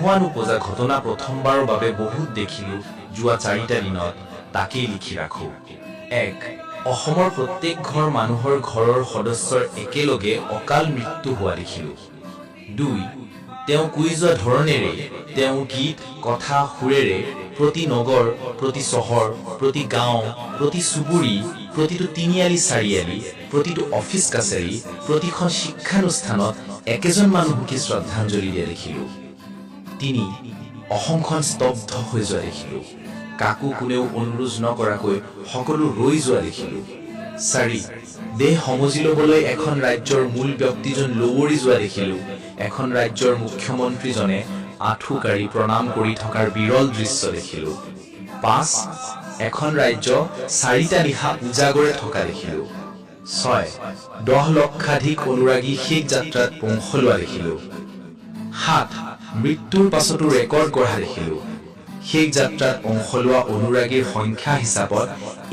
নোহোৱা-নোপজা ঘটনা প্ৰথমবাৰৰ বাবে বহুত দেখিলোঁ যোৱা চাৰিটা দিনত, তাকেই লিখি ৰাখোঁ। এক, অসমৰ প্ৰত্যেক ঘৰ মানুহৰ ঘৰৰ সদস্যৰ একেলগে অকাল মৃত্যু হোৱা দেখিলোঁ। দুই, তেওঁ কৈ যোৱা ধৰণেৰেই, তেওঁৰ গীত, কথা, সুৰেৰে প্ৰতি নগৰ, প্ৰতি চহৰ, প্ৰতি গাঁও, প্ৰতি চুবুৰী, প্ৰতিটো তিনিআলি চাৰিআলি, প্ৰতিটো অফিচ কাছাৰী, প্ৰতিখন শিক্ষানুষ্ঠানত একেজন মানুহকে শ্ৰদ্ধাঞ্জলি দিয়া দেখিলোঁ। তিনি, অসমখন স্তব্ধ হৈ যোৱা দেখিলোঁ। কাকো কোনেও অনুৰোধ নকৰাকৈ সকলো ৰৈ যোৱা দেখিলোঁ। চাৰি, দেহ সমজি ল'বলৈ এখন ৰাজ্যৰ মূল ব্যক্তিজন লৱৰি যোৱা দেখিলোঁ। এখন ৰাজ্যৰ মুখ্যমন্ত্ৰীজনে আঁঠু কাঢ়ি প্ৰণাম কৰি থকাৰ বিৰল দৃশ্য দেখিলোঁ। পাঁচ, এখন ৰাজ্য চাৰিটা নিশা উজাগৰে থকা দেখিলোঁ। ছয়, 10 লক্ষাধিক অনুৰাগী শেষ যাত্ৰাত অংশ লোৱা দেখিলোঁ। সাত, মৃত্যুৰ পাছতো ৰেকৰ্ড গঢ়া দেখিলোঁ। শেষ যাত্ৰাত অংশ লোৱা অনুৰাগীৰ সংখ্যা হিচাপত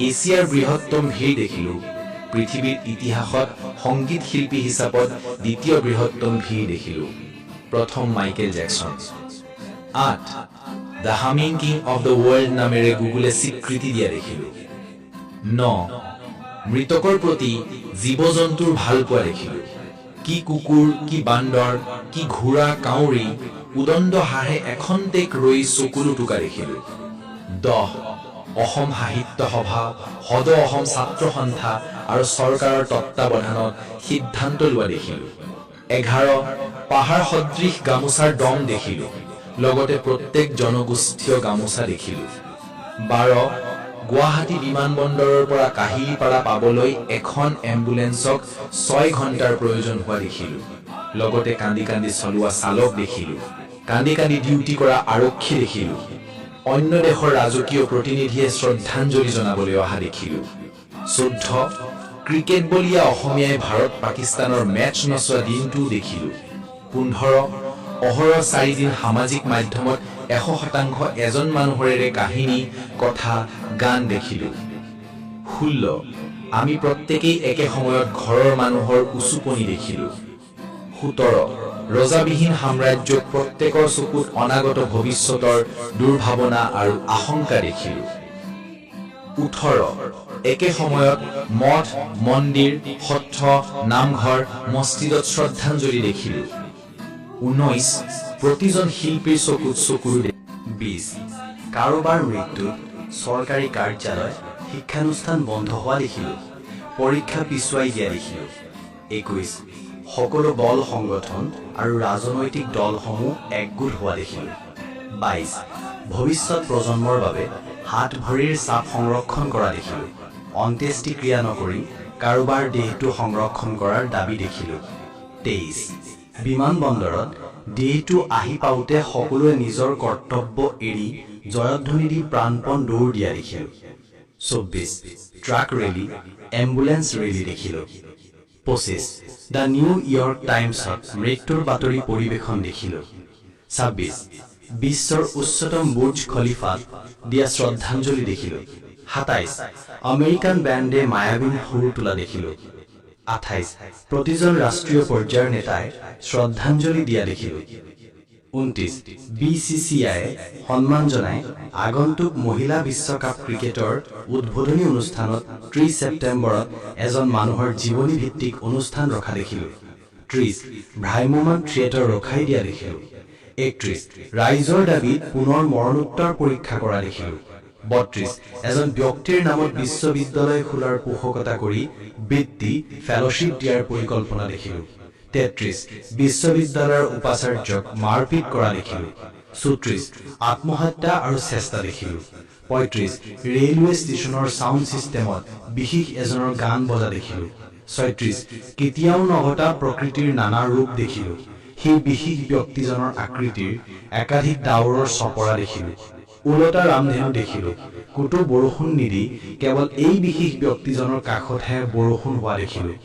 এছিয়াৰ বৃহত্তম ভিৰ দেখিলোঁ। পৃথিৱীৰ ইতিহাসত সংগীত শিল্পী হিচাপত দ্বিতীয় বৃহত্তম ভিৰ দেখিলোঁ। প্ৰথম মাইকেল জেকচন। আঠ, "The Humming King of the World" নামেৰে গুগলে স্বীকৃতি দিয়া দেখিলোঁ। ন, মৃতকৰ প্ৰতি জীৱ জন্তুৰ ভালপোৱা দেখিলোঁ। কি কুকুৰ, কি বান্দৰ, কি ঘোঁৰা, কাউৰী, উদণ্ড হাঁহে এখন্তেক ৰৈ চকুলো টোকা দেখিলোঁ। 10, অসম সাহিত্য সভা, সদৌ অসম ছাত্ৰ সন্থা আৰু চৰকাৰৰ তত্বাৱধানত সিদ্ধান্ত লোৱা দেখিলোঁ। 11, পাহাৰ সদৃশ গামোচাৰ দম দেখিলোঁ, লগতে প্ৰত্যেক জনগোষ্ঠীয় গামোচা দেখিলোঁ। 12, গুৱাহাটী বিমানবন্দৰৰ পৰা কাহিলীপাৰা পাবলৈ এখন এম্বুলেন্সক 6 ঘণ্টাৰ প্ৰয়োজন হোৱা দেখিলোঁ, লগতে কান্দি কান্দি চলোৱা চালক দেখিলোঁ, কান্দি কান্দি ডিউটি কৰা আৰক্ষী দেখিলোঁ, অন্য দেশৰ ৰাজকীয় প্ৰতিনিধিয়ে শ্ৰদ্ধাঞ্জলি জনাবলৈ অহা দেখিলোঁ। 14, ক্ৰিকেট বলীয়া অসমীয়াই ভাৰত পাকিস্তানৰ মেচ নচোৱা দিনটোও দেখিলোঁ। 15, অহৰহ চাৰিদিন সামাজিক মাধ্যমত 100% এজন মানুহৰেৰে কাহিনী, কথা, গান দেখিলোঁ। 16, আমি প্ৰত্যেকেই একে সময়ত ঘৰৰ মানুহৰ উচুপনি দেখিলোঁ। 17, ৰজাবিহীন সাম্ৰাজ্যত প্ৰত্যেকৰ চকুত অনাগত ভৱিষ্যতৰ দুৰ্ভাৱনা আৰু আশংকা দেখিলোঁ। 18, একে সময়ত মঠ, মন্দিৰ, সত্ৰ, নামঘৰ, মছজিদত শ্ৰদ্ধাঞ্জলি দেখিলোঁ। 19, প্ৰতিজন শিল্পীৰ চকুত চকুলো। 20, কাৰোবাৰ মৃত্যুত চৰকাৰী কাৰ্যালয়, শিক্ষানুষ্ঠান বন্ধ হোৱা দেখিলোঁ, পৰীক্ষা পিছুৱাই দিয়া দেখিলোঁ। 21, সকলো দল সংগঠন আৰু ৰাজনৈতিক দলসমূহ একগোট হোৱা দেখিলোঁ। 22, ভৱিষ্যত প্ৰজন্মৰ বাবে হাত ভৰিৰ চাপ সংৰক্ষণ কৰা দেখিলোঁ, অন্ত্যেষ্টিক্ৰিয়া নকৰি কাৰোবাৰ দেহটো সংৰক্ষণ কৰাৰ দাবী দেখিলোঁ। 23, বিমানবন্দৰত দেহটো আহি পাওঁতে সকলোৱে নিজৰ কৰ্তব্য এৰি জয়ধ্বনি দি প্ৰাণপণ দৌৰ দিয়া দেখিলোঁ। 24, ট্ৰাক ৰেলী, এম্বুলেন্স ৰেলী দেখিলোঁ। 25, the new York টাইমছত মৃত্যুৰ বাতৰি পৰিৱেশন দেখিলোঁ। 26, বিশ্বৰ উচ্চতম বুৰ্জ খলিফাত দিয়া শ্ৰদ্ধাঞ্জলি দেখিলোঁ। 27, আমেৰিকান বেণ্ডে মায়াবিনী সুৰ তোলা দেখিলোঁ। 28, প্ৰতিজন ৰাষ্ট্ৰীয় পৰ্যায়ৰ নেতাই শ্ৰদ্ধাঞ্জলি দিয়া দেখিলোঁ। 29, বিচিচিআইয়ে সন্মান জনাই আগন্তুক মহিলা বিশ্বকাপ ক্ৰিকেটৰ উদ্বোধনী অনুষ্ঠানত 30 ছেপ্টেম্বৰত এজন মানুহৰ জীৱনী ভিত্তিক অনুষ্ঠান ৰখা দেখিলোঁ। 30, ভ্ৰাম্যমান থিয়েটাৰ ৰখাই দিয়া দেখিলোঁ। 31, ৰাইজৰ দাবীত পুনৰ মৰণোত্তৰ পৰীক্ষা কৰা দেখিলোঁ। 32, এজন ব্যক্তিৰ নামত বিশ্ববিদ্যালয় খোলাৰ পোষকতা কৰি বৃত্তি, ফেলোশ্বিপ দিয়াৰ পৰিকল্পনা দেখিলোঁ। 33, বিশ্ববিদ্যালয়ৰ উপাচাৰ্যক মাৰপিট কৰা দেখিলোঁ। 34, আত্মহত্যা আৰু চেষ্টা দেখিলোঁ। 35, ৰেলৱে ষ্টেচনৰ চাউণ্ড ছিষ্টেমত বিশেষ এজনৰ গান বজা দেখিলোঁ। 36, কেতিয়াও নঘটা প্ৰকৃতিৰ নানা ৰূপ দেখিলোঁ। সেই বিশেষ ব্যক্তিজনৰ আকৃতিৰ একাধিক ডাৱৰৰ চপৰা দেখিলোঁ। ওলটা ৰামধেনু দেখিলোঁ। ক'তো বৰষুণ নিদি কেৱল এই বিশেষ ব্যক্তিজনৰ কাষতহে বৰষুণ হোৱা দেখিলোঁ।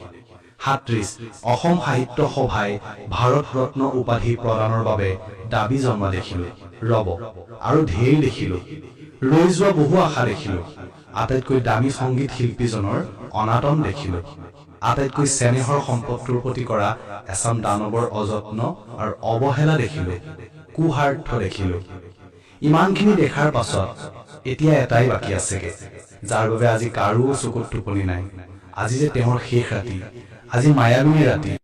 37, অসম সাহিত্য সভাই ভাৰত ৰত্ন উপাধি প্ৰদানৰ বাবে দাবী জনোৱা দেখিলোঁ। ৰব, আৰু ঢেৰ দেখিলোঁ। ৰৈ যোৱা বহু আশা দেখিলোঁ। আটাইতকৈ দামী সংগীত শিল্পীজনৰ অনাটন দেখিলোঁ। আটাইতকৈ চেনেহৰ সম্পদটোৰ প্ৰতি কৰা এচাম দানৱৰ অযত্ন আৰু অৱহেলা দেখিলোঁ। কুস্বাৰ্থ দেখিলোঁ। ইমানখিনি দেখাৰ পাছত এতিয়া এটাই বাকী আছেগে, যাৰ বাবে আজি কাৰো চকুত টোপনি নাই। আজি যে তেওঁৰ শেষ ৰাতি, আজি মায়াবিনী ৰাতি।